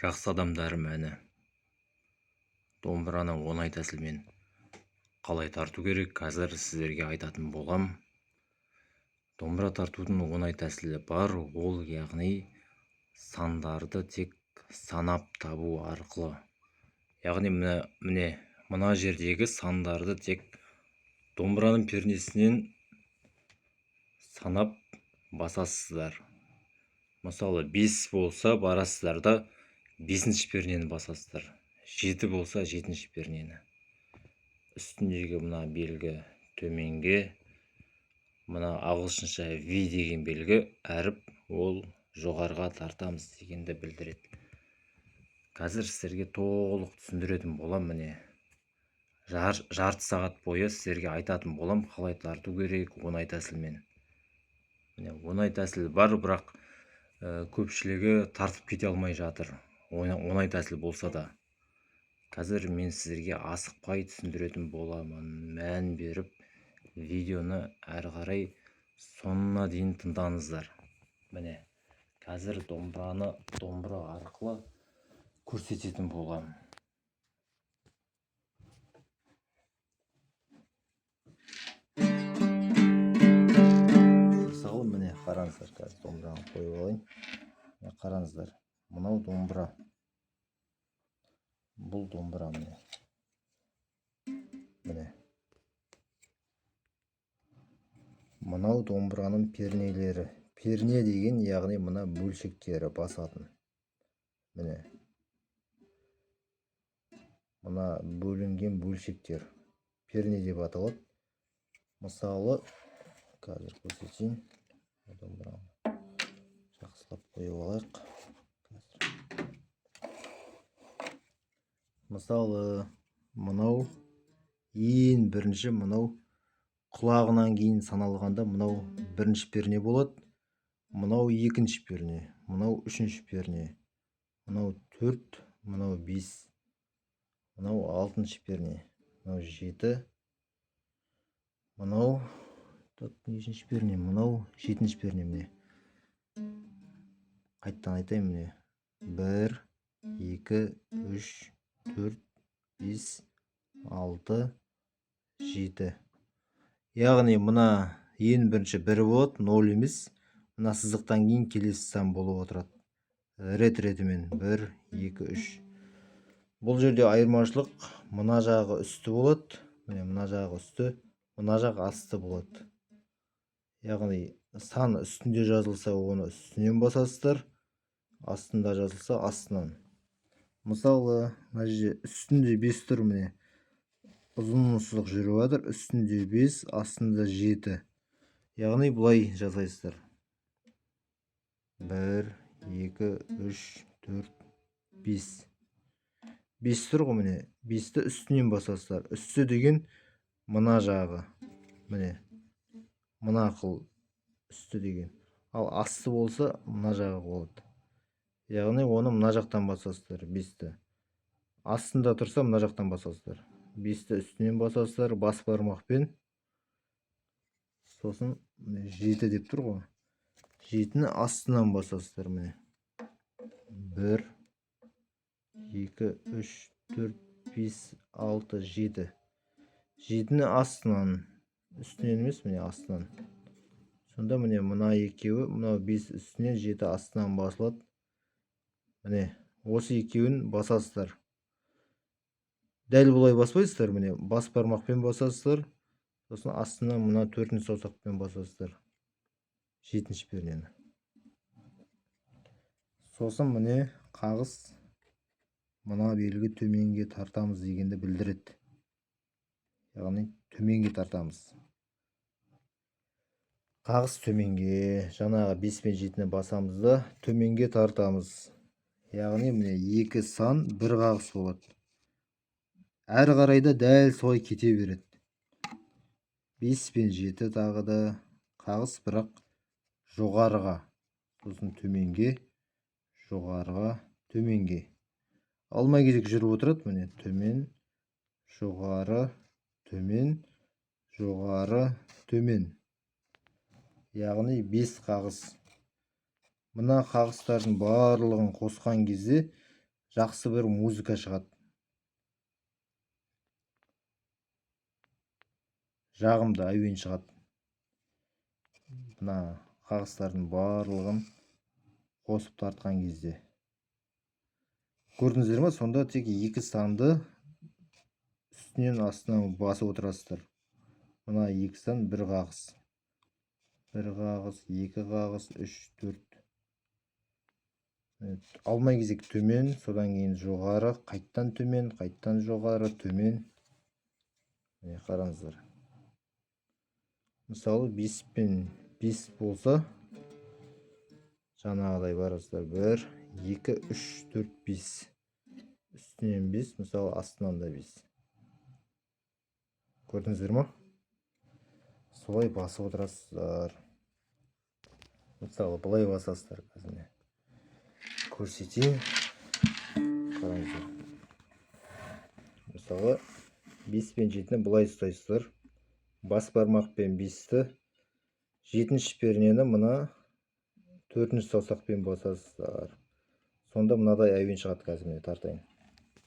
Жақсы адамдар мәні. Домбыраны оңай тәсілмен қалай тарту керек, қазір сіздерге айтатын болам. Домбыра тартудың оңай тәсілі бар, ол яғни сандарды тек санап табу арқылы. Яғни міне мына жердегі сандарды тек домбыраның пернесінен санап басасыздар. Мысалы, 5 болса барасыздар да 5-ші пернені басасыздар. 7 болса 7-ші пернені. Үстіндегі мына белгі төменге, мына ағылшынша V деген белгі әріп, ол жоғарыға тартамыз дегенді білдіреді. Қазір сіздерге толық түсіндіретін болам, міне. Жарты сағат бойы сіздерге айтатын болам, қалай тарту керек оңай тәсілмен. Міне, оңай тәсіл бар, бірақ көпшілігі тартып кете алмай жатыр. Оңай тәсіл болса да. Қазір мен сіздерге асықпай түсіндіретін боламын. Мән беріп видеоны әрі қарай соңына дейін тыңдаңыздар. Міне, қазір домбыраны домбыра арқылы көрсететін боламын. Мысалы, міне қараңыздар, қазір домбыраны қойып алайын. Міне қараңыздар, мынау домбыра. Бұл домбыра міне. Міне. Мынау домбыраның пернелері. Перне деген, яғни мына бөлшектері басатын. Міне. Мына бөлінген бөлшектер перне деп аталады. Мысалы, қазір көрсетейін. Домбыраны жақсылап қойып алайық. Қазір. Мысалы, мынау ең бірінші, мынау құлағынан кейін саналғанда мынау бірінші перне болады, мынау екінші перне, мынау үшінші перне, мынау 4, мынау 5, мынау алтыншы перне, мынау 7, мынау нешінші перне, мынау жетінші перне. Міне, қайтадан айтайын, міне 1, 2, 3, 4, 5, 6, 7. Яғни мына ең бірінші бірі болады, 0 емес. Мына сызықтан кейін келесі сан болып отырады. Рет-ретімен 1, 2, 3. Бұл жерде айырмашылық мына жағы үсті болады, міне мына жағы үсті, мына жағы асты болады. Яғни сан үстінде жазылса, оны үстінен басасыздар, астында жазылса астынан. Мысалы, мына жерде үстінде 5 тұр, міне. Ұзын сызық жүріп жатыр, үстінде 5, астында 7. Яғни былай жасайсыздар. 1, 2, 3, 4, 5. 5 тұр ғой, міне. 5-ті үстінен басасыздар. Үсті деген мына жағы. Міне. Мына қыл үсті деген. Ал асты болса, мына жағы болады. Яғни оны мына жақтан басасыздар, 5-ті. Астында тұрса, мына жақтан басасыздар. 5-ті үстінен басасыздар, бас бармақпен. Сосын 7 деп тұр ғой. 7-ні астынан басасыздар, міне. 1, 2, 3, 4, 5, 6, 7. 7-ні астынан, үстінен емес, міне астынан. Сонда міне мына екеуі, мынау 5 үстінен, 7 астынан басылады. Міне, осы екеуін басасыздар. Дәл бұлай баспайсыздар, міне, бас бармақпен басасыздар. Сосын астынан мына төртінші саусақпен басасыздар. 7-ші пернені. Сосын міне қағыс мына белгі төменге тартамыз дегенді білдіреді. Яғни төменге тартамыз. Қағыс төменге, жаңағы 5 пен 7-ні басамыз да төменге тартамыз. Яғни міне 2 сан бір қағыс болады. Әрі қарай да дәл солай кете береді. 5 пен 7 тағы да қағыс, бірақ жоғарыға, сосын төменге, жоғарыға, төменге. Алма кезек жүріп отырады, міне төмен, жоғары, төмен, жоғары, төмен. Яғни 5 қағыс. Мына қағыстардың барлығын қосқан кезде Жақсы бір музыка шығады. Жағымды әуен шығады. Мына қағыстардың барлығын қосып тартқан кезде. Көрдіңіздер ме? Сонда тек екі санды үстінен астынан басып отырасыздар. Мына екі сан бір қағыс. Бір қағыс, екі қағыс, үш, төрт. Алма кезек төмен, содан кейін жоғары, қайттан төмен, қайттан жоғары, төмен. Міне қараңыздар. Мысалы 5 пен 5 болса, жаңағыдай барасыздар. 1, 2, 3, 4, 5. Үстінен 5, мысалы астынан да 5. Көрдіңіздер ма? Солай басып отырасыздар. Мысалы былай басасыздар қазір міне. Көрсетейін. Қараңыздар. Мысалы 5 пен 7-ні былай ұстайсыздар. Бас бармақпен 5-ті, 7-ші пернені мына 4-ші саусақпен басасыздар. Сонда мынадай әуен шығады. Қазір міне тартайын.